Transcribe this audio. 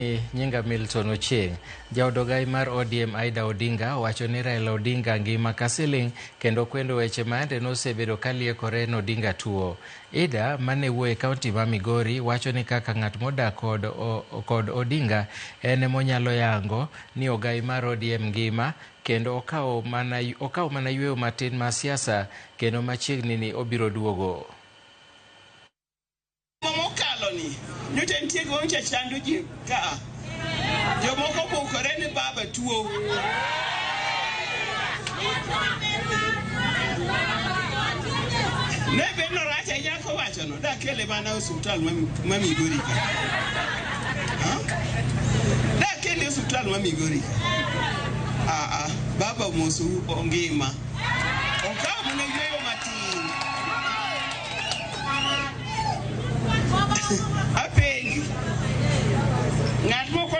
Nyinga Milton Ochieng. Jaod ogai mar ODM Aida Odinga owacho ni Raila Odinga ngima ka siling' kendo kwendo weche ma yande nosebedo ka liekore ni Odinga tuo. Ida mane wuoyo e kaunti ma Migori wacho ni kaka ng'at modak kod Odinga en emonyalo yango ni ogai mar ODM ngima kendo okawo mana yweyo matin mar siasa kendo machiegni ni obiro duogo. Mokalo ni nyocha nitie gima nyocha chando ji ka jomoko bukore ni baba tuo. Ne bed norach ahinya kowachono, dakele mana osuptal ma Migori ka. Dakele osuptal ma Migori ka. Ah, baba omosou ongima. Okawo mana yweyo matin. Apenji. Ng'at moko